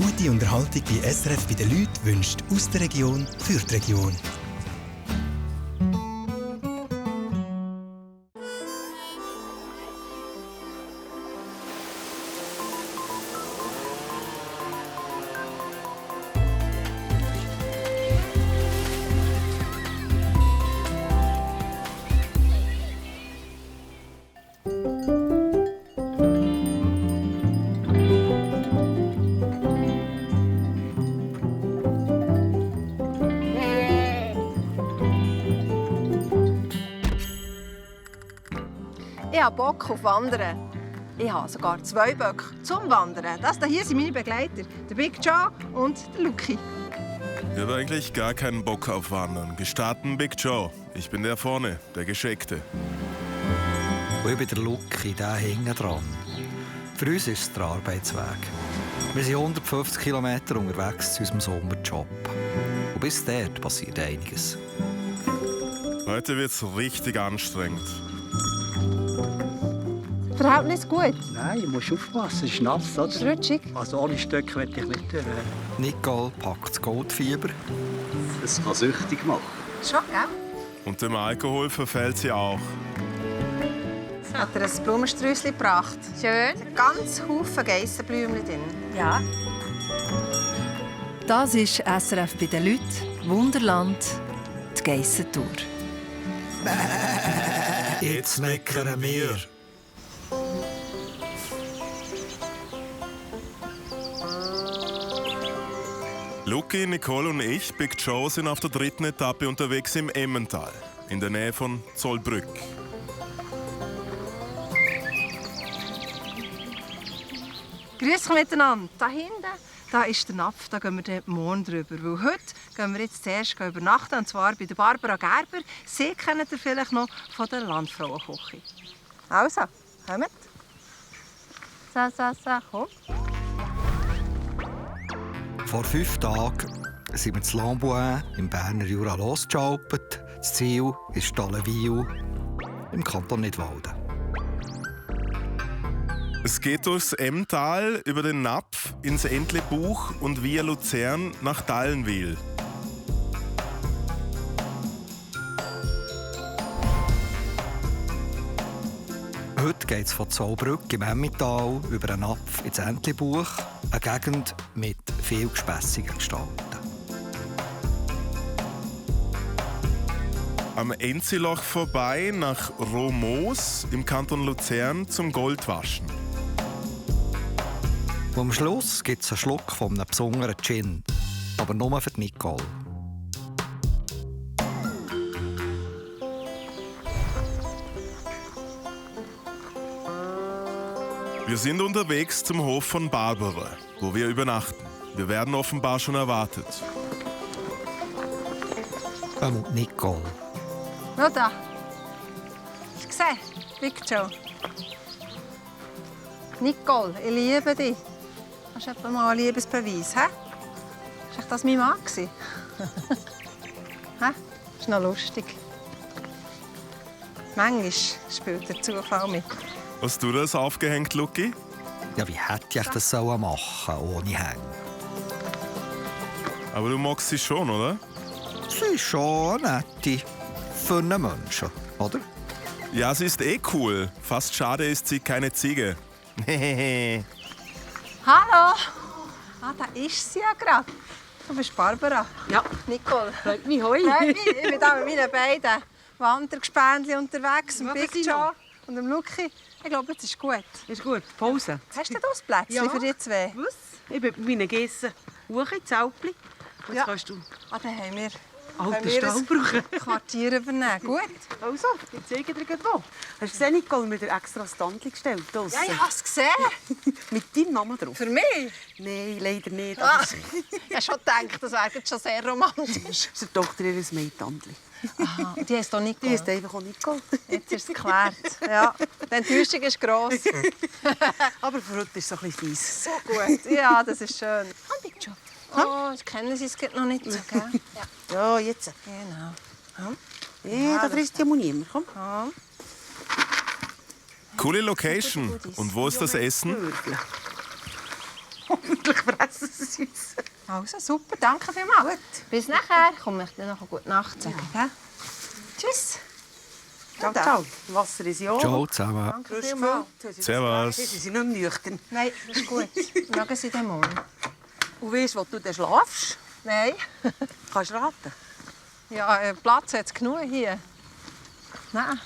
Gute Unterhaltung bei SRF bei den Leuten wünscht aus der Region für die Region. Ich habe Bock auf Wandern. Ich habe sogar 2 Böcke zum Wandern. Das hier sind meine Begleiter, der Big Joe und der Luki. Ich habe eigentlich gar keinen Bock auf Wandern. Gestarten Big Joe. Ich bin der vorne, der Gescheckte. Und ich bin der Luki, der hinten dran. Für uns ist es der Arbeitsweg. Wir sind 150 Kilometer unterwegs zu unserem Sommerjob. Und bis dort passiert einiges. Heute wird es richtig anstrengend. Verhältnis gut. Nein, du musst aufpassen, es ist nass, oder? Ist rutschig. Also ohne Stöcke möchte ich nicht durch. Nicole packt das Goldfieber. Das kann süchtig machen. Schon, gell? Und dem Alkohol verfällt sie auch. Hat er ein Blumensträußchen gebracht. Schön. Ein ganz Haufen Geissenblümchen drin. Ja. Das ist SRF bei den Leuten. Wunderland, die Geissentour. Jetzt meckern wir. Luki, Nicole und ich, Big Joe, sind auf der 3. Etappe unterwegs im Emmental, in der Nähe von Zollbrück. Grüß euch miteinander. Da hinten da ist der Napf, da gehen wir morgen drüber. Weil heute gehen wir jetzt zuerst übernachten, und zwar bei der Barbara Gerber. Sie kennt ihr vielleicht noch von der Landfrauenküche. Also, kommt. So, komm. Vor 5 Tagen sind wir in Lamboin im Berner Jura losgeschaltet. Das Ziel ist Stallenwil im Kanton Nidwalden. Es geht durchs Emmental, über den Napf, ins Entlebuch und via Luzern nach Dallenwil. Heute geht es von Zollbrück im Emmental über den Napf ins Entlebuch, eine Gegend mit viel gespässigen Gestalten. Am Enziloch vorbei nach Romoos im Kanton Luzern zum Goldwaschen. Und am Schluss gibt es einen Schluck von einem besonderen Gin, aber nur für die Nicole. Wir sind unterwegs zum Hof von Barbara, wo wir übernachten. Wir werden offenbar schon erwartet. Nicole. Schau da. Hast du gesehen? Big Joe. Nicole, ich liebe dich. Hast du etwa mal einen Liebesbeweis, hä? War das mein Mann? Hä? Das ist noch lustig. Manchmal spielt der Zufall mit. Hast du das aufgehängt, Luki? Ja, wie hätte ich das machen sollen, ohne Hänge? Aber du magst sie schon, oder? Sie ist schon eine nette für einen Menschen, oder? Ja, sie ist eh cool. Fast schade ist sie keine Ziege. Hallo! Ah, da ist sie ja gerade. Du bist Barbara. Ja. Nicole. Freut mich, hoi. Freut mich. Ich bin da mit meinen beiden Wandergespänchen unterwegs. Dem Mögen Big Sie Joe noch? und dem Luki. Ich glaube, jetzt ist gut. Ist gut. Pause. Hast du das Plätzchen Ja. für die zwei? Was? Ich bin mit meinen Gessen hoch ins Alpli. Und jetzt Ja. kannst du Ah, dann haben wir, alten Stall brauchen. ein Quartier übernehmen. Gut. Also, ich zeige dir gleich wo. Hast du gesehen, Nicole, mir extra ein Standli gestellt? Draussen? Ja, ich habe es gesehen. Mit deinem Namen drauf? Für mich? Nein, leider nicht. Ah, Aber ich habe schon gedacht, das wäre jetzt schon sehr romantisch. es ist der Tochter ihres Mädtandli. Aha, die heisst doch Die Nicole. ist einfach auch Nicole. Jetzt ist es geklärt. Ja, die Enttäuschung ist gross. Aber für heute ist es ein bisschen fies. So gut. Ja, das ist schön. Komm, Big Joe. Oh, das kennen sie es geht noch nicht so, gell? Ja, Ja, jetzt. genau. Ja, da frisst ja niemand. Komm. Ja. Coole Location. Und wo ist das Essen? Würfel. Hoffentlich fressen sie uns. Also, super, danke vielmals. Gut. Bis nachher. Komm, ich dir noch eine gute Nacht sagen. Ja. Tschüss. Ciao, ciao. Wasser ist ja. Ciao zusammen. Danke Frisch vielmals. gefüllt. Servus. Sie sind nicht mehr nüchtern. Nein, das ist gut. Schauen Sie den morgen. Und weißt du, wo du dann schlafst? Nein. Kannst du raten? Ja, Platz hat es genug hier. Nein.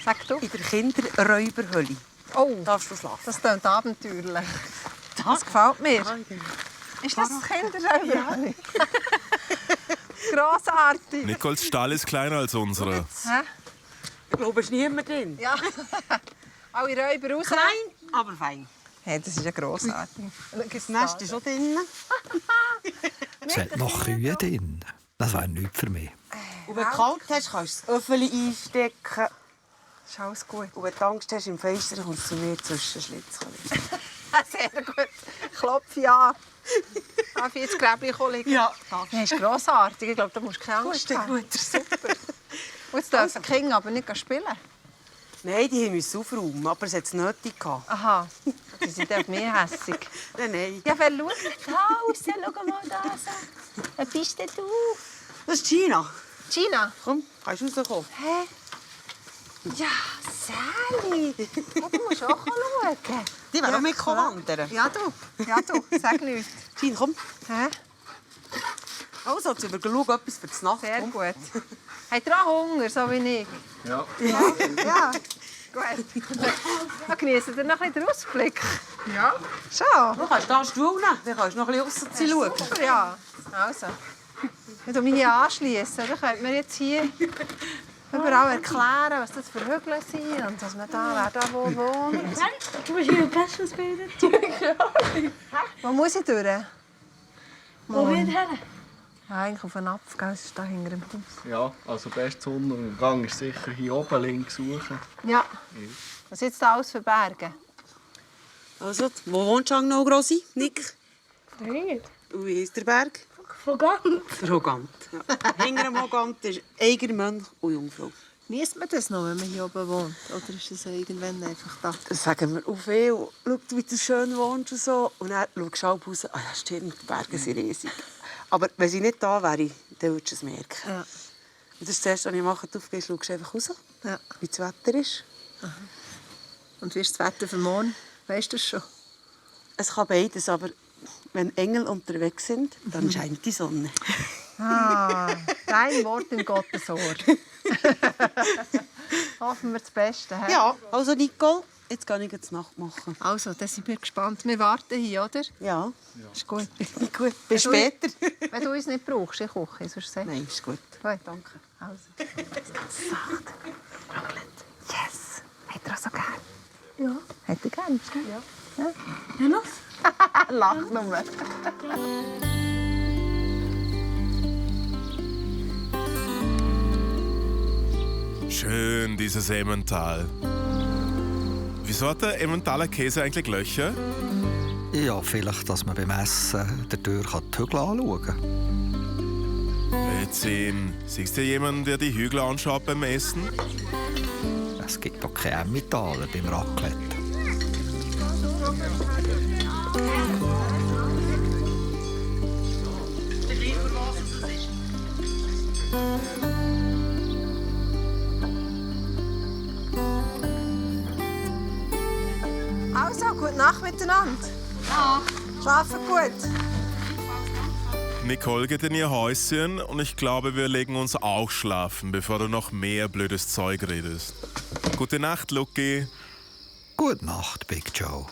Sag du. In der Kinderräuberhölle Oh, darfst du schlafen. das klingt abenteuerlich. Das gefällt mir. Ist das Kinderräuber? Grossartig. Nicoles Stall ist kleiner als unsere. Hä? Ich glaube, es ist niemand drin. Ja. Alle Räuber raus. Klein, aber fein. Hey, das ist ja grossartig. Das Nest ist auch drin. Es hat noch Kühe drin. Das wäre nichts für mich. Und wenn du kalt hast, kannst du das Öffeli einstecken. Ist alles gut. Und wenn du Angst hast im Fenster, kommst du zu mir zwischen Schlitzen. Sehr gut. Klopfe an. Darf ich jetzt Gräbchen liegen? Ja, Das ist grossartig. Ich glaube, da musst du keine Angst Gut, haben. gut. Super. Und jetzt dürfen die Kinder aber nicht spielen. Nein, die mussten aufräumen, aber es hat es nötig gehabt. Aha. Die sind auf mich hässig. Nein. Ja, wer schaut draußen? Schau mal da. So. Wer bist denn du? Das ist Gina. Gina. Komm, kannst du rauskommen? Hä? Ja, Sally. Ja, du musst auch schauen. Die wollen auch mitwandern. Ja, du. Sag nichts. Gina, komm. Hä? Also, jetzt schauen wir etwas für die Nacht. Sehr Komm. gut. Habt ihr auch Hunger, so wie ich? Ja. Ja. Gut. Dann genießen ihr noch ein bisschen den Ausblick. Ja. Schon. Du kannst hier einen Stuhl nehmen, dann kannst du noch ein bisschen rausziehen schauen. Super, ja. Also. Ich mich hier anschließen. Dann könnte man jetzt hier überall erklären, was das für Hügel sind und dass man wer da wo wohnt. Du musst hier besser spielen. Wo muss ich durch? Wo wird her? Ja, eigentlich auf den Napf, gell? Das ist da hinter dem Haus. Ja, also best Sonnenuntergang ist sicher hier oben links suchen. Ja. Was ist jetzt da alles für Berge? Also, wo wohnst du noch, Grossi? Nick? Nicht. Und wie ist der Berg? Von ganz. Der Hogant. Ja. Hinter dem Hogant ist Eigermönch und Jungfrau. Genießt man das noch, wenn man hier oben wohnt? Oder ist das irgendwann einfach da? Das sagen wir auch viel. Schau, wie du schön wohnst und so. Und dann schaust du halb raus. Ah, ja, stimmt, die Berge sind riesig. Aber wenn sie nicht da wäre, dann würdest du es merken. Ja. Und das ist das Erste, was ich mache. Du gehst, schaust einfach raus, Ja. wie das Wetter ist. Und wie ist das Wetter für morgen? Weißt du das schon? Es kann beides, aber wenn Engel unterwegs sind, dann scheint die Sonne. Ah, dein Wort in Gottes Ohr. Hoffen wir das Beste. He? Ja, also Nicole, jetzt kann ich jetzt Nacht machen. Also, dann sind wir gespannt. Wir warten hier, oder? Ja, Ist gut. gut. Bis später. Wenn du uns nicht brauchst, ich koche, sonst sagst Nein, ist gut. Gut, danke. Also. Sacht. Raclette. Yes. Hat er auch so gern? Ja. Hat er gern? Ja. Ja, los. Lach nur. Schön, dieses Emmental. Wieso hat der Emmentaler Käse eigentlich Löcher? Ja, vielleicht, dass man beim Essen dadurch die Hügel anschauen kann. Jetzt sehen. Siehst du jemanden, der die Hügel anschaut beim Essen? Es gibt doch keine Emmentaler beim Raclette. Also, gute Nacht miteinander. Ja. Schlafen gut. Nicole geht in ihr Häuschen und ich glaube, wir legen uns auch schlafen, bevor du noch mehr blödes Zeug redest. Gute Nacht, Lucky. Gute Nacht, Big Joe.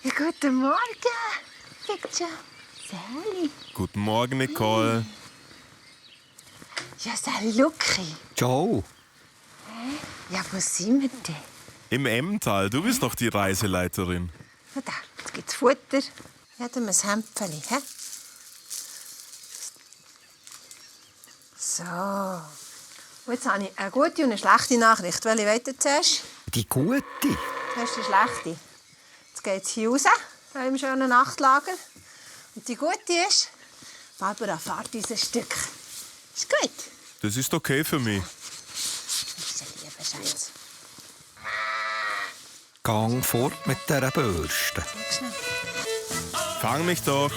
Ja, guten Morgen, Victor. Sally. Guten Morgen, Nicole. Ja, Sally, Lucky. Joe, Ja, wo sind wir denn? Im Emmental, du bist doch die Reiseleiterin. Na da, jetzt gibt's Futter. Ja, dann ein Hemdchen, hä? So. Und jetzt habe ich eine gute und eine schlechte Nachricht. Welche wollt ihr zuerst? die Gute. Zuerst die schlechte. Das geht es hier raus, hier im schönen Nachtlager. Und die Gute ist, Barbara fährt uns ein Stück. Ist gut? Das ist okay für mich. Das ist ein lieber Schatz. Gang fort mit dieser Bürste. Schau schnell. Fang mich doch.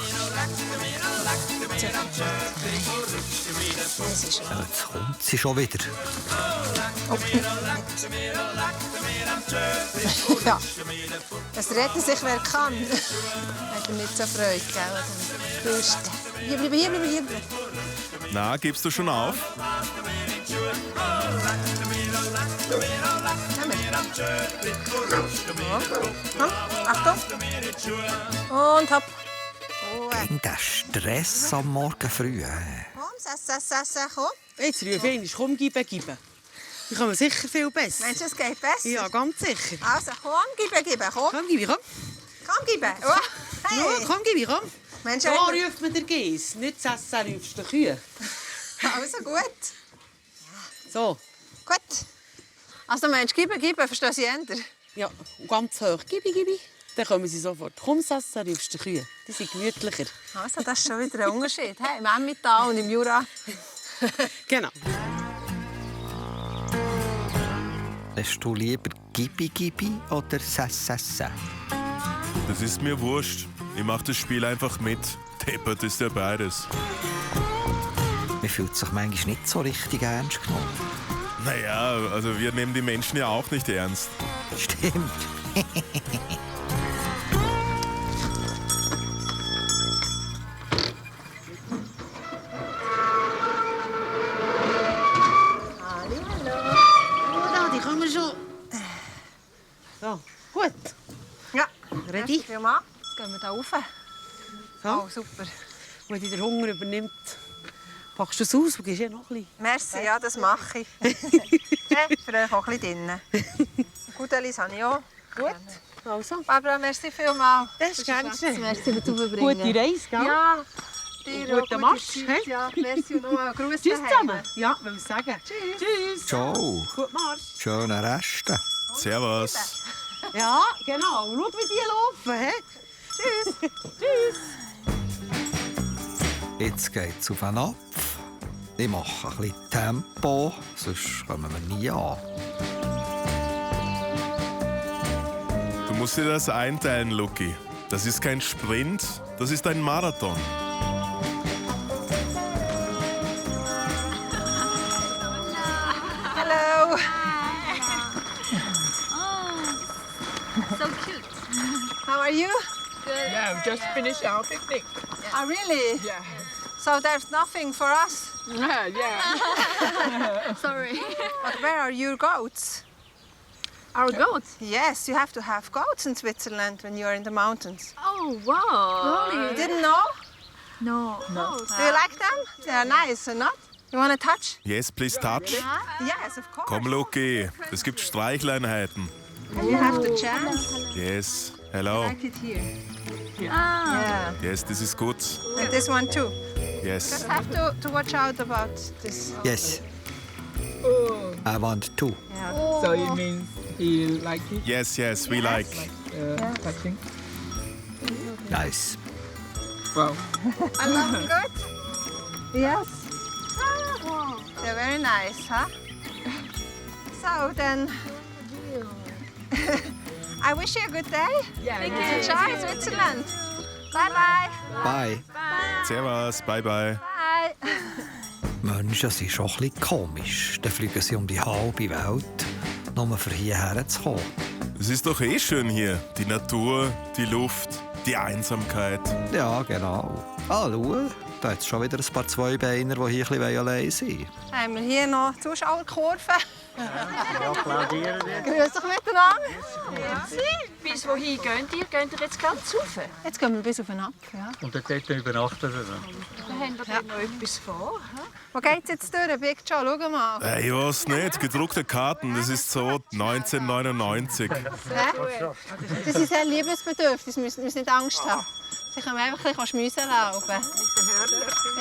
Das ist Ja, jetzt kommt sie schon wieder. ja. Es retten sich, wer kann. Hat er nicht so Freude, gell? Bürste. Hier bleiben, hier bleiben, hier bleiben. Na, gibst du schon auf? Achtung. Und hopp. Gegen den Stress am Morgen früh. Komm, komm. Jetzt rufe ich, komm, gib. Ich komme sicher viel besser. Meinst du, es geht besser? Ja, ganz sicher. Also, komm, gib, komm. Komm, gib, komm. Komm, gib. Oh, hey. Ja, komm, gib, komm. Mensch, Da ruft man den Geiss, nicht das Essen rufst du Kühe. Also gut. So, Gut. Also, meinst du, gib, verstehst du änder? ja, und ganz hoch. Gib. Dann kommen sie sofort. Komm, das Essen rufst du Kühe. Die sind gemütlicher. Also, das ist schon wieder ein Unterschied. Hey, im Emmental und im Jura. Genau. Lässt du lieber Gibi oder Sassa? Das ist mir wurscht. Ich mach das Spiel einfach mit. Deppert ist ja beides. Man fühlt sich manchmal nicht so richtig ernst genommen. Naja, also wir nehmen die Menschen ja auch nicht ernst. Stimmt. Oh, die kommen schon. So, gut. Ja. Ready? Jetzt gehen wir hier rauf. So. Oh, super. Wenn dich der Hunger übernimmt, packst du es aus und gehst ja noch ein bisschen. Merci, ja, das mache ich. Hey, für euch auch ein bisschen drinnen. Gut, Alice, habe ich auch. Gut. Also, Barbara, merci vielmals. das ist gerne schön. Merci für das Aufbringen. Gute Reise, gell? Ja. Dir auch Guten gute Marsch, Zeit. hä? Ja, merci und noch einen Gruß Tschüss daheim. zusammen. Ja, will ich sagen. Tschüss. Ciao. Gut Marsch. Schöne Reste. Servus. Ja, genau. Schau, wie die laufen. He? Tschüss. Tschüss. Jetzt geht's auf den Napf. Ich mache ein bisschen Tempo, sonst kommen wir nie an. Du musst dir das einteilen, Luki. Das ist kein Sprint, das ist ein Marathon. Hello. So cute. How are you? Yeah, we just finished our picnic. Oh, really? Yeah. So there's nothing for us? Yeah. Sorry. But where are your goats? Our goats. Yes, you have to have goats in Switzerland when you're in the mountains. Oh, wow. You didn't know? No. Do you like them? They are nice, or not? You want to touch? Yes, please touch. Yes, of course. Komm, Luki, es gibt Streichleinheiten. You have the chance. Yes, hello. Like it here. Ah. Yeah. Yes, this is good. And this one too. Yes. Just have to watch out about this. Yes. I want to. Yeah. So it means he like it, Yes, yes, we like. touching. Nice. Wow. I love them good. Yes. They're very nice, huh? So then, I wish you a good day. Yeah. Enjoy Switzerland. Bye bye. Bye. Servus, bye bye. Bye. Menschen sind schon ein bisschen komisch. Dann fliegen sie um die halbe Welt, nur für hierher zu kommen. Es ist doch eh schön hier. Die Natur, die Luft, die Einsamkeit. Ja, genau. Ah, schau, da hat es schon wieder ein paar Zweibeiner, die hier ein bisschen allein sind. Haben wir hier noch Zuschauerkurve? Applaudieren wir. Grüß dich miteinander. Bis wohin geht ihr? Geht ihr jetzt ganz rauf? Jetzt gehen wir bis auf den Ab. Ja. Und dort übernachten wir. Haben wir denn noch etwas vor? Wo geht's jetzt durch, Big Joe? Schau mal. Ich weiß nicht, gedruckte Karten, das ist so 1999. Das ist ein Liebesbedürfnis, wir müssen nicht Angst haben. Sie können einfach ein bisschen schmiessen erlauben. Mit den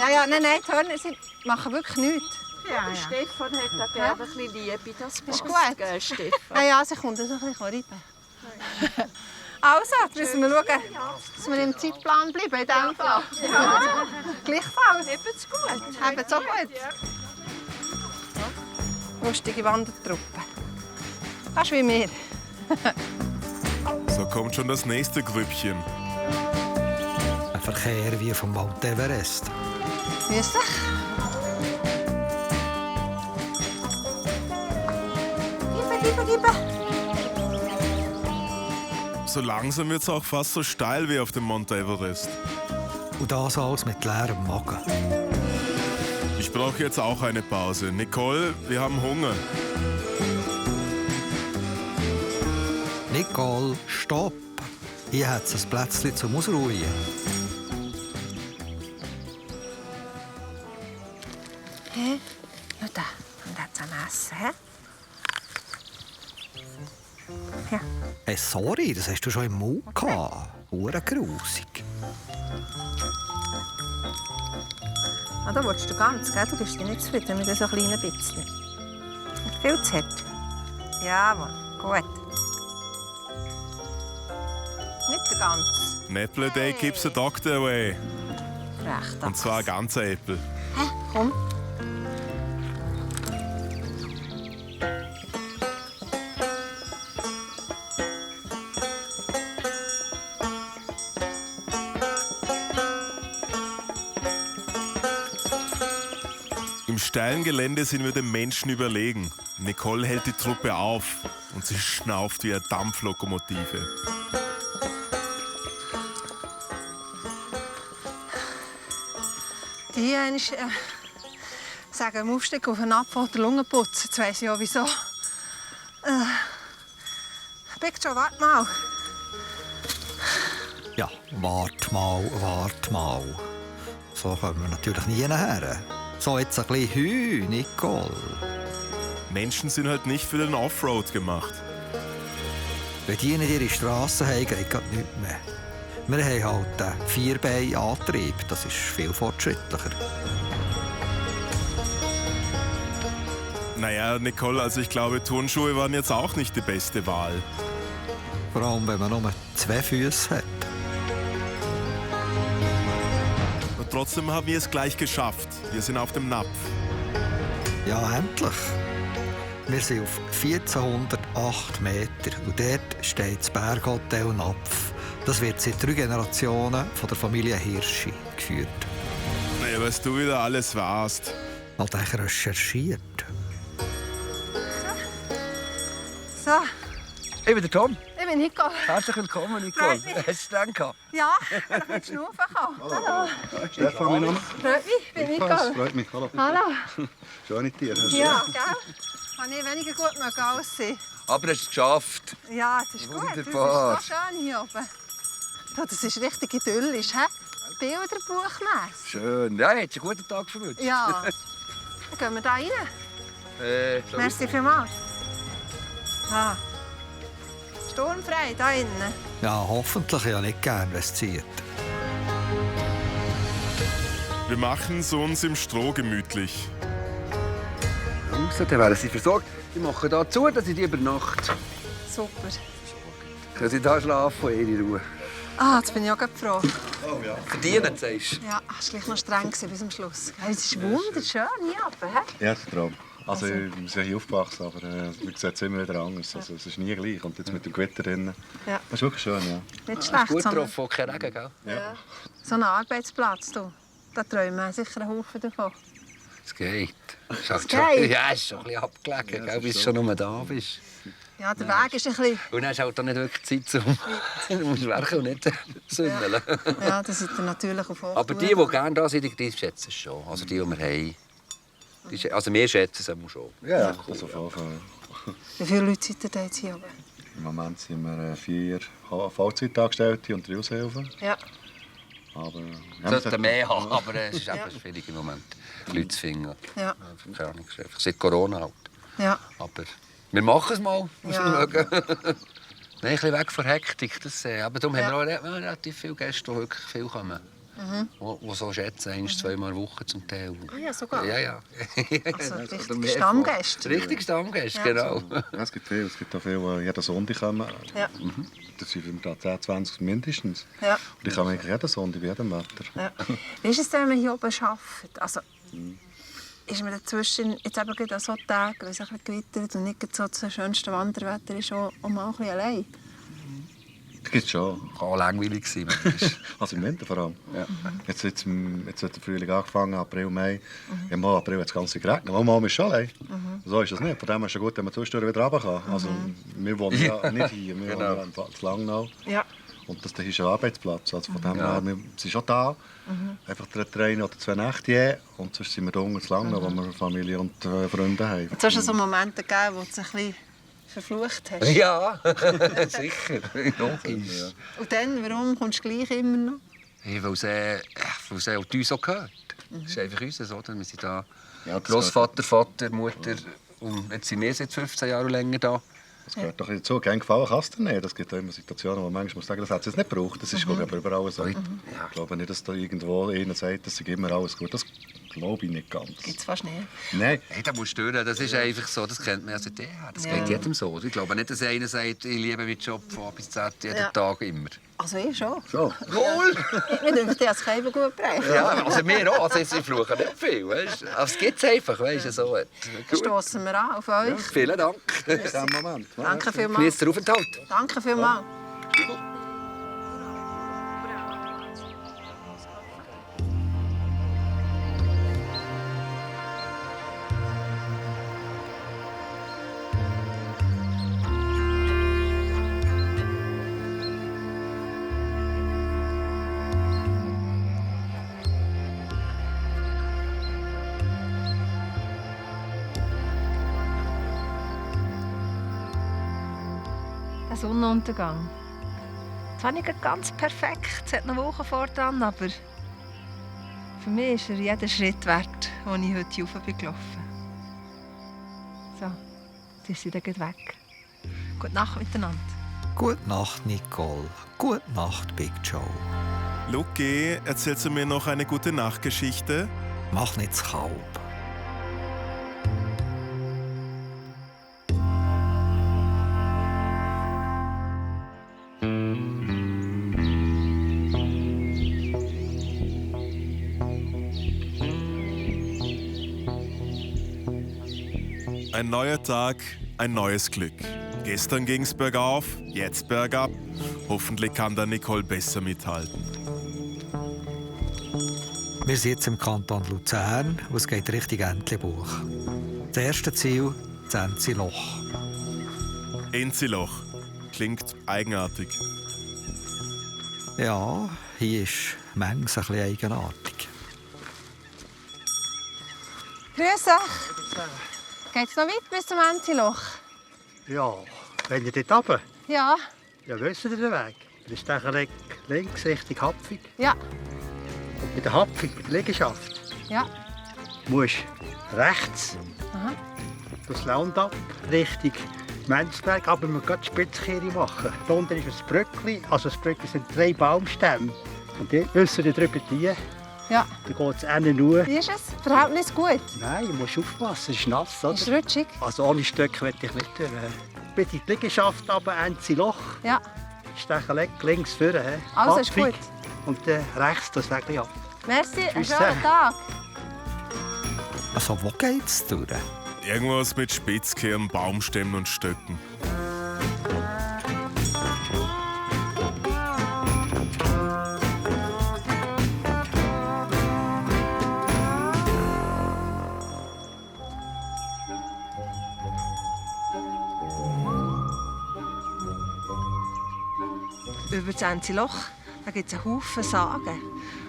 Hörnern? Ja, nein, die Hörner machen wirklich nichts. Ja. Stefan hat da gerne ein bisschen Liebe. Das Ist passt, gut. gell, Stefan? Ja, sie kommt so ein bisschen reiben. Also, jetzt müssen wir schauen, dass wir im Zeitplan bleiben in diesem Fall. Ja, gleichfalls. Habt's gut. Habt's auch gut. Lustige Wandertruppe. Fast wie wir. So kommt schon das nächste Grüppchen. Ein Verkehr wie vom Mount Everest. Grüß dich. Gib. So langsam wird es auch fast so steil wie auf dem Mount Everest. Und das alles mit leerem Magen. Ich brauche jetzt auch eine Pause. Nicole, wir haben Hunger. Nicole, stopp! Hier hat es ein Plätzchen zum Ausruhen. Hä? Schau da. Und jetzt am Essen, hä? Ja. Hey, sorry, das hast du schon im Mund gehabt. Hure grusig. Ah, da willst du ganz, gell? Du bist dir nicht zufrieden mit so kleinen bisschen. Viel zu hart. Ja, Mann. Gut. Nicht der ganz. An apple a day keeps the doctor away. Recht. Und zwar ein ganzer Äpfel. Hä? Komm. Im steilen Gelände sind wir den Menschen überlegen. Nicole hält die Truppe auf und sie schnauft wie eine Dampflokomotive. Die hier sagen, im Aufstieg auf den Apfel oder Lungen putzen. Jetzt weiss ich auch wieso. Big Joe, warte mal. Ja, wart mal. So kommen wir natürlich nie her. So, jetzt ein bisschen Hü, Nicole. Menschen sind halt nicht für den Offroad gemacht. Wenn die nicht ihre Strassen haben, geht gar nichts mehr. Wir haben halt einen Vierbein-Antrieb. Das ist viel fortschrittlicher. Naja, Nicole, also ich glaube, Turnschuhe waren jetzt auch nicht die beste Wahl. Vor allem, wenn man nur 2 Füße hat. Und trotzdem haben wir es gleich geschafft. Wir sind auf dem Napf. Ja, endlich. Wir sind auf 1408 Meter und dort steht das Berghotel Napf. Das wird seit 3 Generationen von der Familie Hirschi geführt. Naja, was du wieder alles warst. Hat euch recherchiert. So, Ich bin der Tom. ich bin Nicole. Herzlich willkommen, Nicole. Freut mich. Hast du es gedacht? Ja, ich bin noch mit Schnaufen gekommen. Hallo. Stefan, mein Name. Freut mich, ich bin Nicole. Freut mich. Hallo. Hallo. Schöne Tiere. Ja, gell? Kann ich weniger gut mögen als sie. Aber hast du es geschafft. Ja, das ist gut. Wunderbar. Das ist so schön hier oben. Da, das ist richtig idyllisch, hä? Bilderbuchmässig. Schön. Ja, jetzt einen guten Tag verwünscht. Ja. Dann gehen wir da rein. So. Merci vielmals. Ah. Sturmfrei, da innen. Ja, hoffentlich ja nicht gern, wenn es zieht. Wir machen es uns im Stroh gemütlich. Raus, dann werden sie versorgt. Ich mache hier zu, dass ich die über Nacht Super. können sie da schlafen in ihrer Ruhe. Ah, jetzt bin ich auch gerade froh. Verdienen, sagst du? Ja, es war gleich noch streng bis zum Schluss. Ja, es ist wunderschön hier oben, hä? Ja, das ist ein Traum. Also, wir sind hier aufgewachsen, aber man sieht es immer wieder anders. Also, es ist nie gleich. Und jetzt mit dem Gewitter drin. Ja. Das ist wirklich schön, ja. Nicht schlecht, Gut sondern getroffen, kein Regen, gell? Ja. so ein Arbeitsplatz. Du. Da träumen wir sicher einen Haufen davon. Es geht. Ist halt Es geht? Ja, es ist schon ein bisschen abgelegen, gell, bis du schon nur da bist. Ja, der Weg ist ein bisschen... Und dann hast du halt auch nicht wirklich Zeit, du musst werken und nicht sündeln. Ja, das ist natürlich auf Hochtour. Aber die gerne da sind, die schätzen es schon. Also die wir haben. Also wir schätzen es auch schon. Ja, das auf jeden Fall. Wie viele Leute seid ihr da jetzt hier oben? Im Moment sind wir 4 Vollzeitangestellte und 3 Aushilfen. Ja. Aber Wir sollten mehr haben, aber es ist eben schwierig im Moment, Leute zu finden. Ja. Keine Ahnung, seit Corona halt. Ja. Aber wir machen es mal, muss Ja. man schauen. Nein, ein bisschen weg von Hektik. Das, aber darum haben wir auch relativ viele Gäste, die wirklich viel kommen. die so schätzen, 1-2 Mal eine Woche zum Teil. Ah ja, sogar? Ja. Also richtig Stammgäste. Richtig Stammgäste, genau. Ja, es gibt viele. Es gibt auch viele, die jeden Sonntag kommen. Ja. Das sind da 10, 20 mindestens. Ja. Und ich komme eigentlich jeden Sonntag, bei jedem Wetter. Ja. Wie ist es denn, wenn man hier oben arbeitet? Also, ist man dazwischen, jetzt eben gerade an so Tagen, wenn es ein bisschen gewittert und nicht so das schönste Wanderwetter ist, auch mal ein bisschen allein? Das gibt es schon. Kann auch langweilig sein. Also im Winter vor allem. Ja. Jetzt hat der Frühling angefangen, April, Mai. Im April hat es ganz geregnet. Mal ist schon allein. So ist das nicht. Von dem her ist es gut, wenn man zwischendurch wieder runter kann. Also, wir wohnen ja nicht hier, wir wohnen in Langnau. Ja. Und das ist ein Arbeitsplatz. Also von dem her, wir sind schon da. Einfach 3 oder 2 Nächte je. Und sonst sind wir da unten in Langnau, wo wir Familie und Freunde haben. Jetzt hast du so Momente gegeben, wo du dich ein bisschen verflucht hast. Ja, sicher. Logisch. Und dann, warum kommst du gleich immer noch? Hey, weil es auch uns so gehört. Das ist einfach uns, oder? Wir sind da Ja, Großvater, Vater, Mutter. Und jetzt sind wir seit 15 Jahren länger da. Das gehört doch dazu. Kein Gefallen kannst du nicht. Es gibt auch immer Situationen, wo manchmal sagen, das hat es jetzt nicht gebraucht. Das ist glaube ich, überall so. Ich glaube nicht, dass da irgendwo einer sagt, das ist immer alles gut. Das glaube ich nicht ganz. Gibt es fast nicht. Nein. Hey, das musst du hören. Das ist einfach so. Das kennt man ja seit jeher. Das geht jedem so. Ich glaube nicht, dass einer sagt, ich liebe meinen Job von A bis Z jeden Tag immer. Also ich schon. So. Wohl! Ich denke, die hat es keinem gut gebracht. Ja, also wir auch. Also ich fluche nicht viel. Weißt? Aber es gibt es einfach. Weißt du, so. Stossen wir an auf euch. Vielen Dank. Moment. Danke vielmals. Genießt den Aufenthalt. Danke vielmals. Der Sonnenuntergang. Das war nicht ganz perfekt, es hat noch Wochen vor dran, aber für mich ist er jeden Schritt wert, den ich heute rauf bin gelaufen. So, jetzt sind sie dann weg. Gute Nacht miteinander. Gute Nacht, Nicole. Gute Nacht, Big Joe. Luki, erzählst du mir noch eine gute Nachtgeschichte? Mach nicht zu Kalb. Ein neuer Tag, ein neues Glück. Gestern ging's bergauf, jetzt bergab. Hoffentlich kann da Nicole besser mithalten. Wir sind jetzt im Kanton Luzern und es geht Richtung Entlebuch. Das erste Ziel, das Enziloch. Enziloch. Klingt eigenartig. Ja, hier ist manches ein bisschen eigenartig. Grüß euch. Geht's noch weit bis zum Enziloch? Ja, wenn ihr dort runter, Ja. ja, wisst ihr den Weg. Das ist dann links Richtung Hapfig. Ja. Und bei der Hapfig, bei der Liegenschaft, Ja. musst du rechts Aha. das Land ab, Richtung Menzberg, aber man kann die Spitzkehre machen. Da unten ist ein Brückli, also das Brückli sind 3 Baumstämme. Und die müssen wir drüber ziehen. Ja. Dann geht es innen nur. Wie ist es? Verhältnis gut? Nein, du musst aufpassen, es ist nass, oder? Ist rutschig? Also ohne Stöcke will ich nicht durch. Bei der Liegenschaft aber Enziloch. Ja. Stechenleck links vorne. Also ist Hapfig. gut. Und dann rechts das Weg ab. Merci, einen Tschüss schönen zusammen. Tag. Also, wo geht's durch? Irgendwas mit Spitzkehren, Baumstämmen und Stöcken. Über das Enziloch gibt es einen Haufen Sagen.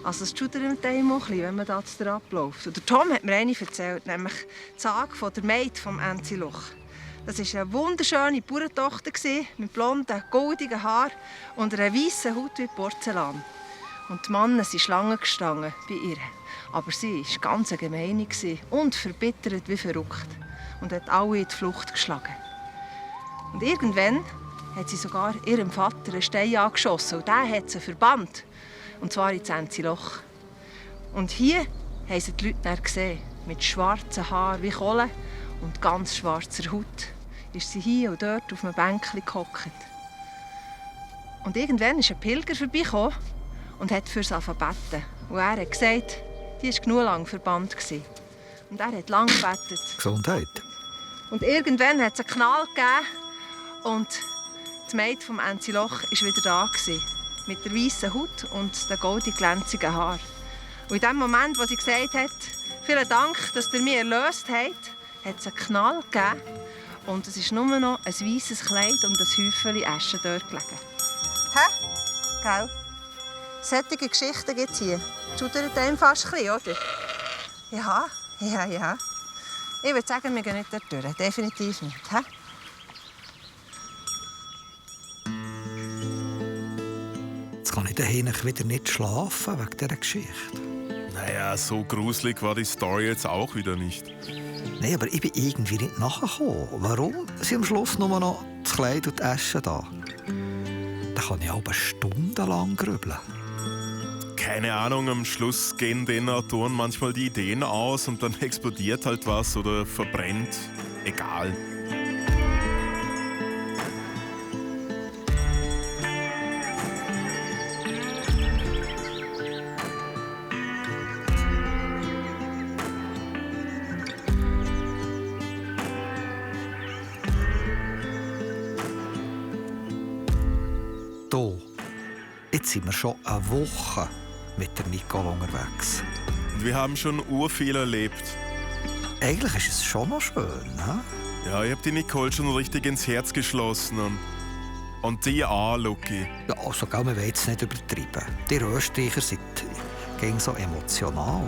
Also es schudert einem auch ein bisschen, wenn man da abläuft. Und der Tom hat mir eine erzählt, nämlich die Sage von der Maid vom Enziloch. Das war eine wunderschöne Bauerntochter mit blonden, goldigen Haaren und einer weißen Haut wie Porzellan. Und die Männer sind Schlangen gestanden bei ihr. Aber sie war ganz gemein und verbittert wie verrückt und hat alle in die Flucht geschlagen. Und irgendwann hat sie sogar ihrem Vater einen Stein angeschossen und der hat sie verbannt. Und zwar ins Enziloch. Und hier haben sie die Leute dann gesehen. Mit schwarzen Haaren wie Kohle und ganz schwarzer Haut ist sie hier und dort auf einem Bänkchen gehockt. Und irgendwann ist ein Pilger vorbeigekommen und hat für sie beten. Und er hat gesagt, die war genug lang verbannt. Und er hat lang gebetet. Gesundheit. Und irgendwann hat es einen Knall gegeben und die Maid vom Enziloch war wieder da. Mit der weißen Haut und den goldig glänzigen Haaren. Und in dem Moment, wo sie gesagt hat, vielen Dank, dass ihr mich erlöst habt, hat es einen Knall gegeben. Und es ist nur noch ein weißes Kleid und ein Häufchen Asche dort gelegen. Hä? Gell? Solche Geschichten gibt es hier. Schudert einem fast ein bisschen, oder? Ja. Ich würde sagen, wir gehen nicht dort durch. Definitiv nicht. Hä? Jetzt kann ich daheim wieder nicht schlafen wegen dieser Geschichte. Naja, so gruselig war die Story jetzt auch wieder nicht. Nein, aber ich bin irgendwie nicht nachgekommen. Warum sind am Schluss nur noch das Kleid und die Asche da? Da kann ich aber stundenlang grübeln. Keine Ahnung, am Schluss gehen den Autoren manchmal die Ideen aus und dann explodiert halt was oder verbrennt. Egal. Jetzt sind wir schon eine Woche mit der Nicole unterwegs. Und wir haben schon urviel erlebt. Eigentlich ist es schon noch schön, ne? Ja, ich habe die Nicole schon richtig ins Herz geschlossen. Und die auch, Lucky. Ja, also, wir wollen jetzt nicht übertreiben. Die Österreicher sind gegen so emotional.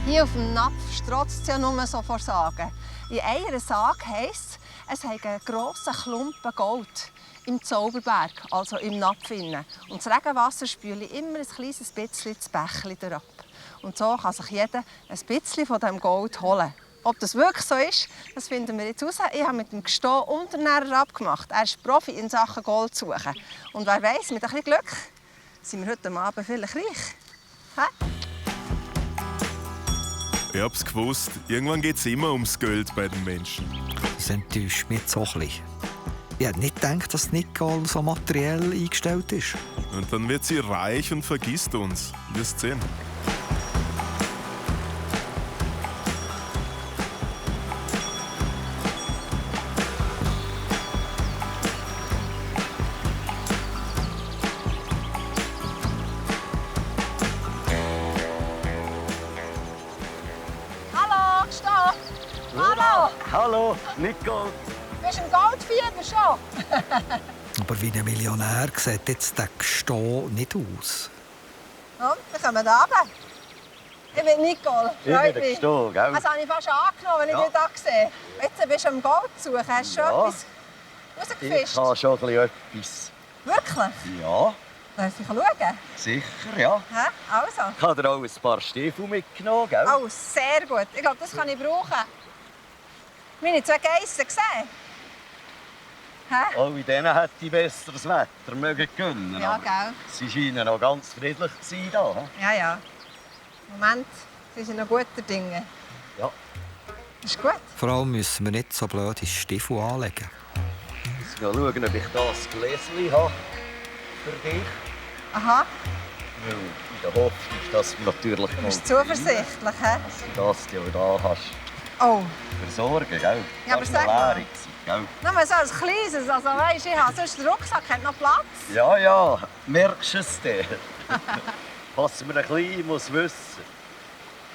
Hier auf dem Napf strotzt es ja nur so vor Sagen. In einer Sage heisst es hat einen grossen Klumpen Gold im Zauberberg, also im Napf. Und das Regenwasser spüle immer ein kleines bisschen das Bächlein herab. Und so kann sich jeder ein bisschen von diesem Gold holen. Ob das wirklich so ist, das finden wir jetzt raus. Ich habe mit dem Gestehen Unternehrer abgemacht. Er ist Profi in Sachen Gold suchen. Und wer weiss, mit ein bisschen Glück sind wir heute Abend vielleicht reich. Hä? Ich hab's gewusst, irgendwann geht's immer ums Geld bei den Menschen. Das enttäuscht mich jetzt auch ein bisschen. Ich hätte nicht gedacht, dass Nicole so materiell eingestellt ist. Und dann wird sie reich und vergisst uns. Wirst sehen. Hallo, Nicole. Bist du im Goldfieber schon? Aber wie ein Millionär sieht jetzt der Gesteh nicht aus. Und, wir kommen da runter. Ich bin Nicole. Ich bin der Gesteh, gell? Das habe ich fast angenommen, wenn ich dich hier sehe. Jetzt bist du am Gold suchen. Hast du schon etwas rausgefischt? Ich habe schon etwas. Wirklich? Ja. Darf ich schauen? Sicher, ja. Hä? Also? Ich habe dir auch ein paar Stiefel mitgenommen, gell? Oh, sehr gut. Ich glaube, das kann ich brauchen. Meine zwei Geissen gesehen? Hä? Auch in denen hätte ich besseres Wetter mögen können. Ja, gell? Sie scheinen noch ganz friedlich zu sein hier. Ja, ja. Moment, sie sind noch guter Dinge. Ja. Ist gut. Vor allem müssen wir nicht so blöde Stiefel anlegen. Ich muss schauen, ob ich hier ein Gläschen habe für dich. Aha. Weil in der Hoffnung, dass wir natürlich Du bist zuversichtlich, hä? dass du das da hast. Oh. Versorgen, gell? Ja, aber Das war sag mal. Lehrung, gell? Nur so als kleines, also weisst, ich habe sonst den Rucksack, hat noch Platz. Ja, ja, merkst du es dir? Was man ein bisschen muss wissen,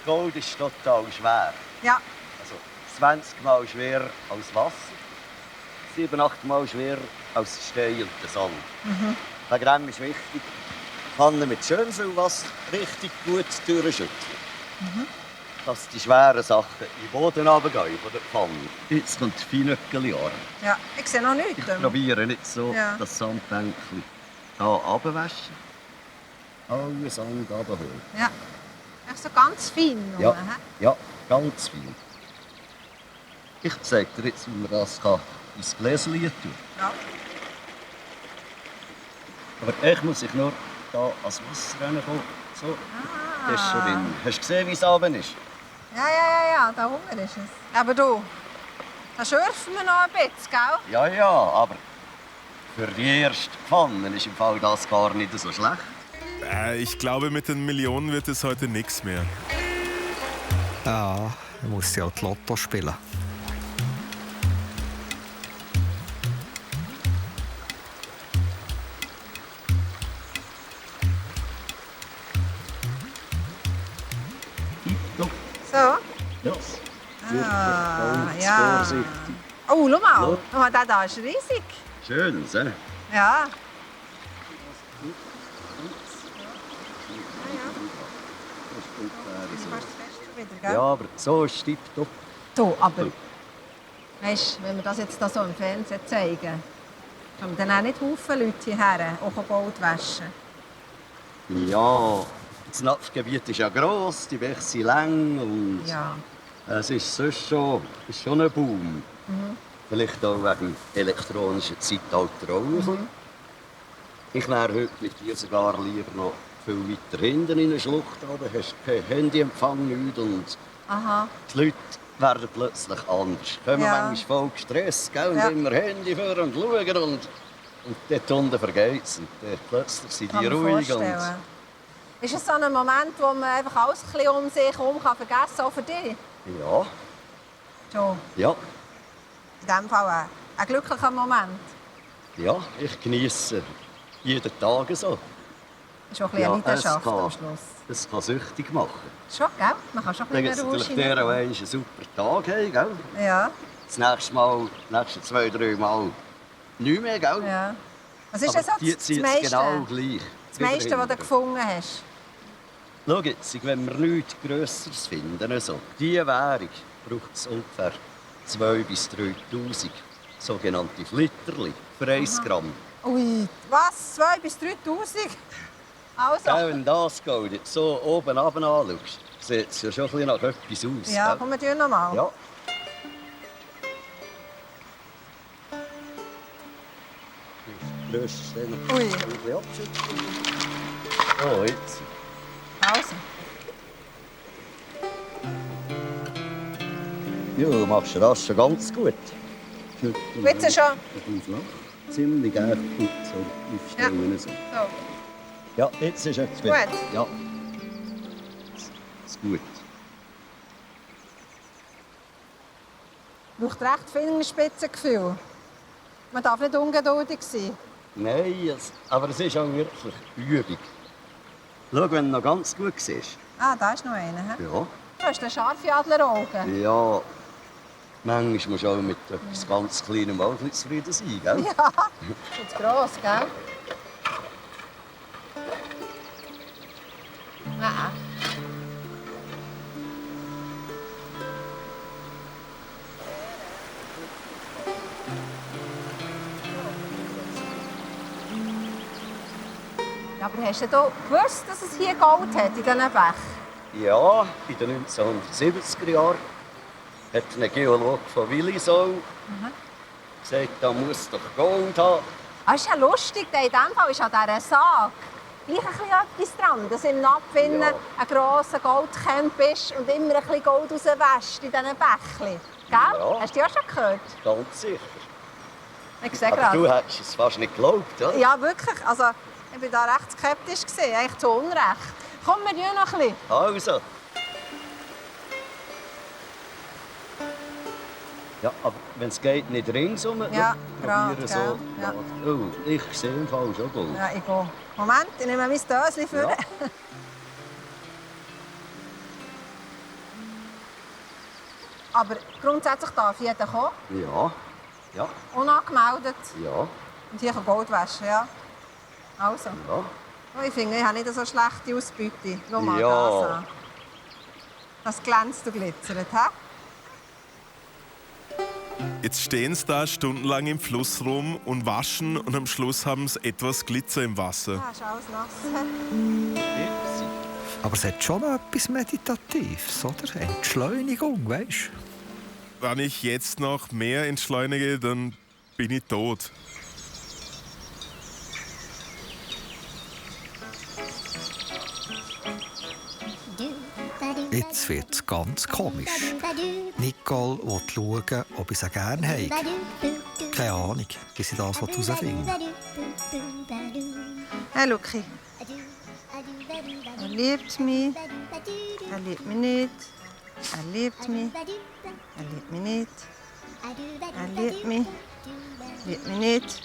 Gold ist total schwer. Ja. Also 20 Mal schwerer als Wasser, 7, 8 Mal schwerer als Stein und der Sand. Mhm. Wegen dem ist wichtig, die Pfanne mit schön viel Wasser richtig gut durchschütteln. Mhm. dass die schweren Sachen in den Boden runtergehen von der Pfanne. Jetzt kommt das Feinöckeli an. Ja, ich sehe noch nichts. Ich probiere nicht so Ja. das Sandbänkchen hier runterwaschen. Alle Sand runterholen. Ja. Echt so ganz fein. Ja, Nur, hä? ja, ganz fein. Ich zeige dir jetzt, wie man das ins Gläschen tun kann. Ja. Aber ich muss nur hier ans Wasser reinkommen. So, das ist schon drin. Hast du gesehen, wie es runter ist? Ja, da unten ist es. Aber du, da schürfen wir noch ein bisschen, gell? Ja, ja, aber für die erste Pfanne ist im Fall das gar nicht so schlecht. Ich glaube, mit den Millionen wird es heute nichts mehr. Ja, man muss ja auch die Lotto spielen. So? Ja. Ja. Vorsichtig. Oh, schau mal. Ja. Der da ist riesig. Schön, ne? Ja. Ja, aber so ist es tipptopp. Du, aber weißt, wenn wir das jetzt da so im Fernsehen zeigen, kommen dann auch nicht Haufen Leute hierher, auch Gold waschen. Ja, das Napfgebiet ist ja gross, die Bäche sind lang und Ja. es ist sonst schon ein Boom. Vielleicht auch wegen dem elektronischen Zeitalter auch. Ich wäre heute mit dir sogar lieber noch viel weiter hinten in der Schlucht. Da hast du kein Handyempfang nicht und Aha. die Leute werden plötzlich anders. Kommen Ja. manchmal voll gestresst, gell? Und Ja. immer Handy führen und schauen und dort unten vergeht es. Und plötzlich sind die Kann man ruhig. Und vorstellen. Ist es so ein Moment, wo man einfach alles ein bisschen um sich herum vergessen kann, auch für dich? ja, Schon. ja, In diesem Fall ein glücklicher Moment. ja, ich genieße jeden Tag so. Ist auch ein bisschen eine Leidenschaft am Schluss. Es kann süchtig machen. Schon, gell? Man kann schon ein Dann gibt bisschen es Rausch natürlich der, der rein. einen super Tag hat, gell? Ja, Das nächste Mal, die nächsten 2-3 Mal nicht mehr, gell? ja. Was ist Aber denn so die das zieht es meiste? genau gleich. Das meiste, was du gefunden hast? Schau jetzt, wenn wir nichts Grösseres finden, so, diese Währung braucht es ungefähr 2.000 bis 3.000 sogenannte Flitterli für 1 Gramm. Ui, was? 2.000 bis 3.000? Also. Wenn das Gold jetzt so oben runter anschaust, sieht es ja schon ein bisschen nach etwas aus. Ja, gell? komm, wir tun noch mal. Ja. Löst den Ui. ein bisschen abschütteln. Oh, jetzt. Also. Ja, du machst das schon ganz gut. Jetzt schon? Ziemlich gut so aufstellen. So. So. Ja, jetzt ist es Ist gut. gut? Ja. Ist gut. Braucht recht Fingerspitzengefühl. Man darf nicht ungeduldig sein. Nein, aber es ist auch wirklich Übung. Schau, wenn du noch ganz gut siehst. Ah, da ist noch einer. He? Ja. Du hast den scharfe Adleraugen. Ja. Manchmal musst du auch mit etwas ganz Kleinem auch ein bisschen zufrieden sein, gell? Ja, ist zu gross, gell? Nein. Ja, aber hast du gewusst, dass es hier Gold hat in diesen Bächen? Ja, in den 1970er Jahren hat ein Geologe von Willisau gesagt, da muss doch Gold haben. Ah, ist ja lustig, denn in diesem Fall ist an dieser Sage gleich ein bisschen etwas dran, dass im Napf innen ein grosser Goldkämp ist und immer ein bisschen Gold rauswäscht in diesen Bächchen. Gell? Ja. Hast du ja schon gehört? Ganz sicher. Ich sehe Aber gerade. du hättest es fast nicht geglaubt, oder? Ja, wirklich. Also, ich war da recht skeptisch, eigentlich zu Unrecht. Komm, wir tun noch ein bisschen. Also. Ja, aber wenn es geht, nicht ringsum. Ja, schau, gerade, probieren gell? Ja. Oh, ich sehe im Fall schon Gold. Ja, ich gehe. Moment, ich nehme mein Döschen vor. Ja. Aber grundsätzlich darf jeder kommen, Ja, ja, unangemeldet. ja, Und hier kann Gold waschen, ja. Also. ja. Oh, ich finde, ich habe nicht so schlechte Ausbeute. Schau mal Ja. das an. Das glänzt und glitzert, hä? Jetzt stehen sie da stundenlang im Fluss rum und waschen und am Schluss haben sie etwas Glitzer im Wasser. Ja, ist alles nass. Aber es hat schon noch etwas Meditatives, oder? Entschleunigung, weißt du? Wenn ich jetzt noch mehr entschleunige, dann bin ich tot. Jetzt wird es ganz komisch. Nicole will schauen, ob ich sie gerne habe. Keine Ahnung, wie sie das herausfinden. Hey, Luki. Er liebt mich. Er liebt mich nicht. Er liebt mich. Er liebt mich nicht. Er liebt mich. Liebt mich nicht.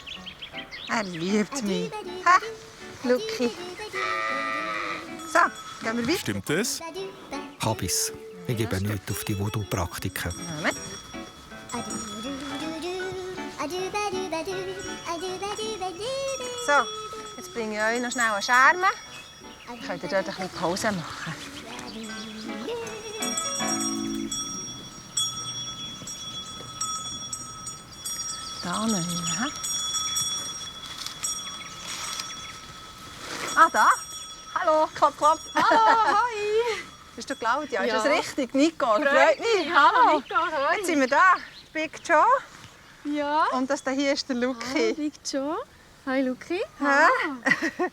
Er liebt mich. Ha, Luki. So, gehen wir weiter. Stimmt das? Habis. Ich gebe nichts auf die Voodoo-Praktiken. Moment. So, jetzt bringe ich euch noch schnell einen Schermen. Könnt ihr dort ein bisschen Pause machen? Da nehmen wir. Ah, da. Hallo, klapp, klapp. Hallo, hi. Bist du Claudia? Ja. Ist das richtig? Nico, freut mich. Hallo, Nico, hi. Jetzt sind wir da. Big Joe. Ja. Und das hier ist der Luki. Big Joe. Hi, Luki. Hä?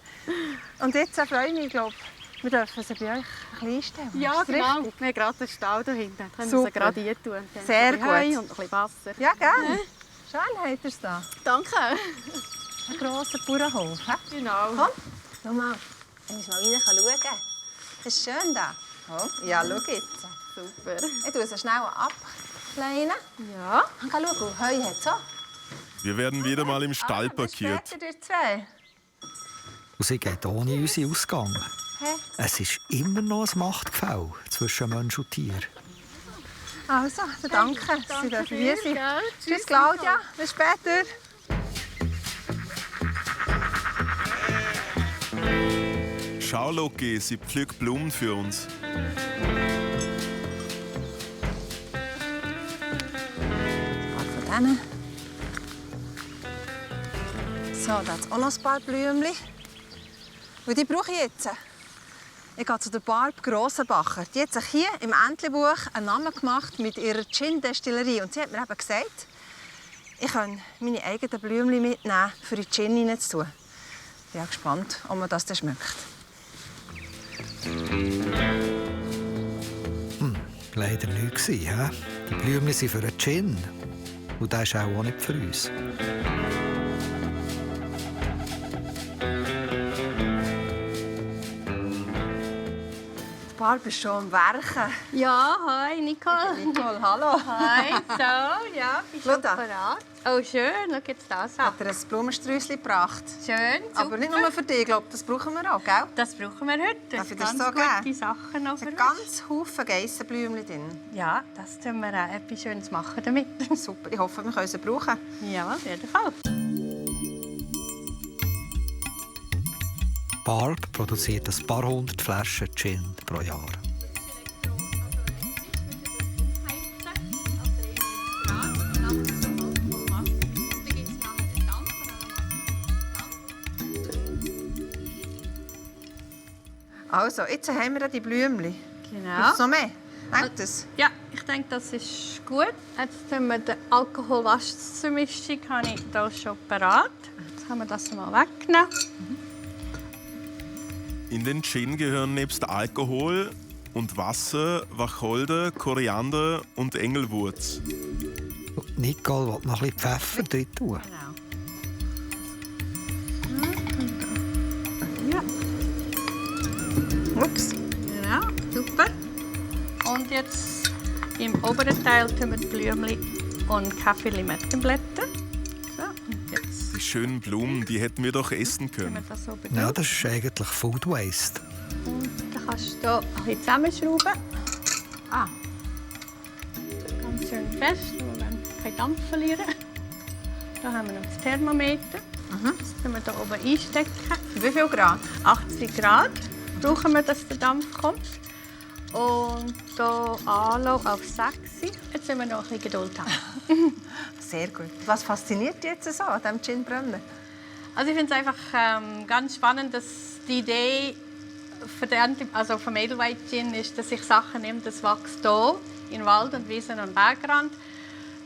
Und jetzt freue ich mich, glaube ich, wir dürfen sie bei euch ein bisschen einstellen. Ja, Ist das genau. richtig? Wir haben gerade den Stall da hinten. Dann können wir Super. sie gerade hier tun. Dann Sehr ein bisschen Heu gut. und ein bisschen Wasser. Ja, gerne. Schön habt ihr es da. Danke. Ein grosser Bauernhof. He? Genau. Komm, schau mal. Ich muss mal rein schauen. Ist schön da. Oh. Ja, schau jetzt. Super. Ich tue sie schnell abkleinen. Ja. Und schau, Heu hat es auch. Wir werden wieder mal im Stall Bis parkiert. später, ihr zwei. Und sie geht ohne unseren Ausgang. Hä? Es ist immer noch ein Machtgefälle zwischen Mensch und Tier. Also, danke. Sie dürfen hier sein. Gell? Tschüss, Claudia. Bis später. Schau, Loki, sie pflückt Blumen für uns. Ein paar von denen. So, da hat auch noch ein paar Blümchen. Und die brauche ich jetzt. Ich gehe zu der Barb Grossenbacher. Die hat sich hier im Entlebuch einen Namen gemacht mit ihrer Gin-Destillerie. Und sie hat mir eben gesagt, ich kann meine eigenen Blümchen mitnehmen, für die Gin reinzutun. Ich bin auch gespannt, ob man das dann schmeckt. Leider nicht gewesen, hä? Die Blümchen sind für einen Gin. Und der ist auch nicht für uns. Die Barb ist schon am Werken. Ja, hi, Nicole. Nicole, hallo. Hi, so, ja, bist Schau du da. bereit? Oh, schön, schau jetzt das an. Hat er ein Blumensträußchen gebracht. Schön, super. Aber nicht nur für dich, ich glaube, das brauchen wir auch, gell? Das brauchen wir heute. Darf ich Das das ganz so gute geben? Sachen noch Es für sind uns. ganz Haufen Geissenblümchen drin. Ja, das tun wir auch etwas Schönes machen damit. Super, ich hoffe, wir können sie brauchen. Ja, auf jeden Fall. Barb produziert ein paar hundert Flaschen Gin pro Jahr. Also, jetzt haben wir die Blümchen. Genau. Braucht es noch mehr? Denkt es? Ja, ich denke, das ist gut. Jetzt tun wir die Alkohol-Wassermischung habe ich hier schon parat. Jetzt haben wir das mal weggenommen. In den Gin gehören nebst Alkohol und Wasser Wacholder, Koriander und Engelwurz. Nicole will noch ein bisschen Pfeffer drin tun. Ja. Ups. Genau, super. Und jetzt im oberen Teil tun wir die Blümchen und Kaffee-Limettenblätter. So, und jetzt Die schönen Blumen, die hätten wir doch essen tun wir können. das oben Ja, drauf. das ist eigentlich Food Waste. Und dann kannst du hier ein bisschen zusammenschrauben. Ah. Ganz schön fest, wo wir keinen Dampf verlieren. Hier haben wir noch das Thermometer. Das tun wir hier oben einstecken. Wie viel Grad? 80 Grad brauchen wir, dass der Dampf kommt. Und hier Anlauf auf 6. Jetzt müssen wir noch ein bisschen Geduld haben. Sehr gut. Was fasziniert dich jetzt so an diesem Gin Bremner? Also ich finde es einfach ganz spannend, dass die Idee vom Edelweiss Gin ist, dass ich Sachen nehme, das wächst hier in Wald und Wiesen und Bergrand,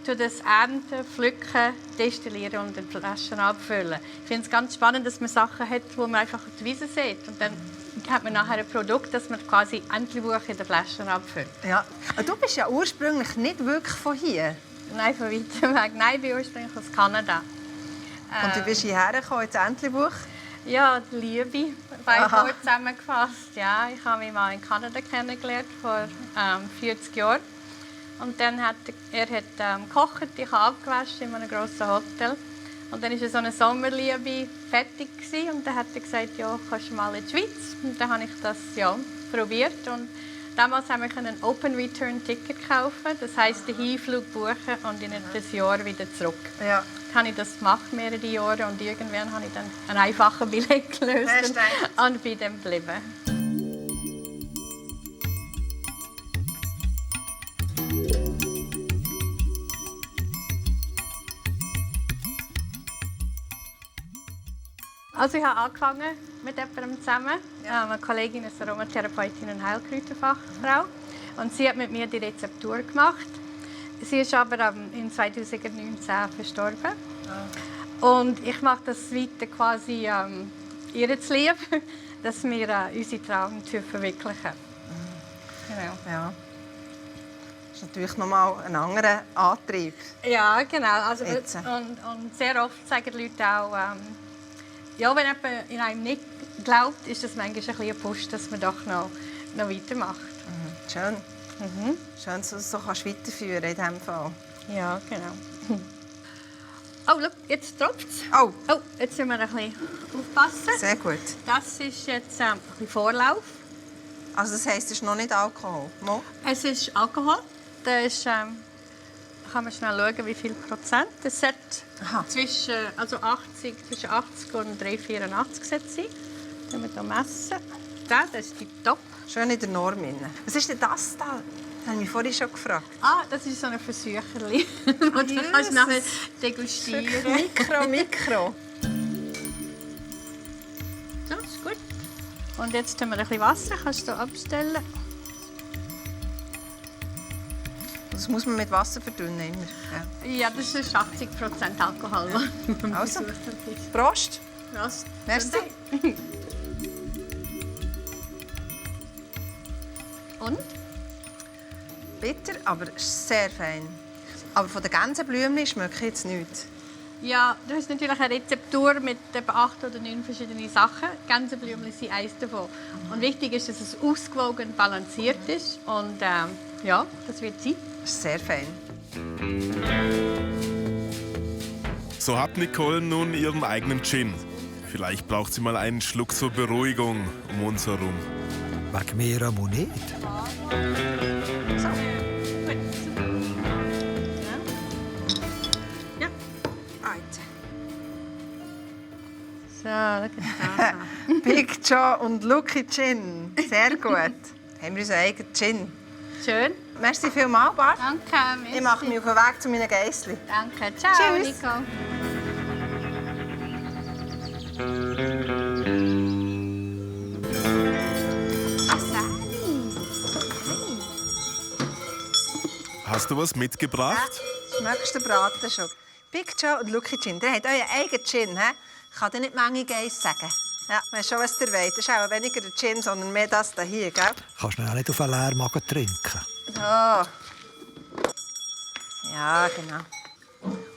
das ernten, pflücken, destillieren und in Flaschen abfüllen. Ich finde es ganz spannend, dass man Sachen hat, die man einfach auf die Wiese sieht. Und dann hat man nachher ein Produkt, das man quasi Entlebuch in den Flaschen abfüllt. Ja. Du bist ja ursprünglich nicht wirklich von hier. Nein, von weitem weg. Nein, ich bin ursprünglich aus Kanada. Und du bist hierher gekommen, ins Entlebuch? Ja, die Liebe, beide kurz zusammengefasst. Ja, ich habe mich mal in Kanada kennengelernt, vor 40 Jahren. Und dann hat er gekocht, ich habe abgewaschen in einem grossen Hotel. Und dann war so eine Sommerliebe fertig gewesen. Und dann hat er gesagt, ja, kannst du mal in die Schweiz. Und dann habe ich das probiert. Und damals haben wir ein Open Return Ticket kaufen. Das heisst, den Hinflug buchen und in ein Jahr wieder zurück. Ja. Dann habe ich das gemacht, mehrere Jahre. Und irgendwann habe ich dann einen einfachen Billett gelöst und bin dann geblieben. Also ich habe angefangen mit jemandem zusammen. Eine Kollegin ist eine Aromatherapeutin und Heilkräuterfachfrau. Und sie hat mit mir die Rezeptur gemacht. Sie ist aber in 2019 verstorben. Und ich mache das weiter quasi ihr zu lieb, dass wir unsere Traum verwirklichen. Genau. Ja. Das ist natürlich nochmal ein anderer Antrieb. Ja, genau. Also, und sehr oft sagen die Leute auch, ja, wenn jemand in einem nicht glaubt, ist das manchmal ein Push, dass man doch noch weitermacht. Schön. Schön, dass du es so weiterführen in diesem Fall. Ja, genau. Oh, schau, jetzt tropft es. Oh, jetzt müssen wir ein bisschen aufpassen. Sehr gut. Das ist jetzt ein bisschen Vorlauf. Also das heisst, es ist noch nicht Alkohol? No? Es ist Alkohol. Das ist, kann man schnell schauen, wie viel Prozent. Das hat zwischen 80 und 3,84 sein. Das können wir hier messen. Das ist tipptopp. Schön in der Norm. Was ist denn das da? Das habe ich mich vorhin schon gefragt. Das ist so ein Versucherli. Und du kannst nachher degustieren. Mikro. So, ist gut. Und jetzt tun wir ein bisschen Wasser. Kannst du abstellen. Das muss man mit Wasser verdünnen immer. Ja, das ist 80% Alkohol. Also, Prost. Prost. Merci. Und? Bitter, aber sehr fein. Aber von den Gänseblümchen schmecke ich jetzt nichts. Ja, du hast natürlich eine Rezeptur mit etwa 8 oder 9 verschiedenen Sachen. Gänseblümchen sind eines davon. Und wichtig ist, dass es ausgewogen und balanciert ist. Und ja, das wird sein. Sehr fein. So hat Nicole nun ihren eigenen Gin. Vielleicht braucht sie mal einen Schluck zur Beruhigung um uns herum. Wegen mir auch nicht. So. Ja. So, schau Big Joe und Lucky Gin. Sehr gut. Haben wir unseren eigenen Gin. Schön. Merci vielmals, Bart. Danke. Merci. Ich mache mich auf den Weg zu meinen Geissli. Danke. Ciao, Tschüss. Nico. Hast du was mitgebracht? Schmeckst du den Braten schon? Big Joe und Lucky Gin. Der hat euren eigenen Gin. He? Ich kann dir nicht Menge Geiss sagen. Ja, weißt schon, was ihr wollt. Das ist auch weniger der Gin, sondern mehr das hier, gell? Kannst du auch nicht auf einen leeren Magen trinken. So. Ja, genau.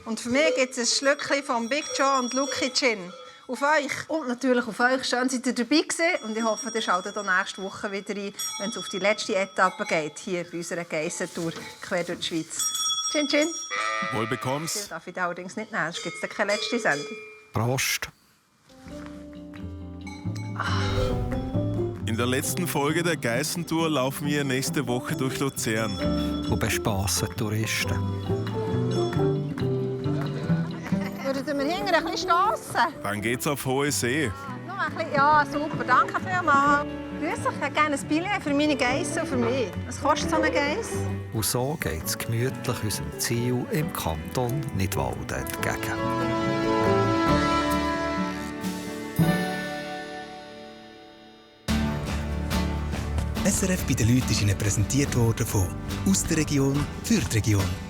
Und für mich gibt es ein Schlückchen vom Big Joe und Lucky Gin. Auf euch und natürlich auf euch. Schön, seid ihr dabei gewesen. Und ich hoffe, ihr schaltet auch nächste Woche wieder ein, wenn es auf die letzte Etappe geht, hier bei unserer Geissentour quer durch die Schweiz. Gin, Gin. Wohl bekommst. Das darf ich allerdings nicht nehmen, sonst gibt es keine letzte Sendung. Prost. In der letzten Folge der Geissentour laufen wir nächste Woche durch Luzern. Und bespassen Touristen. Würden wir hinten ein bisschen stossen? Dann geht's auf hohe See. Noch ein bisschen. Ja, super. Danke vielmals. Grüß dich, ich hätte gerne ein Billett für meine Geissen und für mich. Was kostet so eine Geiss? Und so geht es gemütlich unserem Ziel im Kanton Nidwalden entgegen. SRF bei den Leuten ist Ihnen präsentiert worden von «Aus der Region für die Region».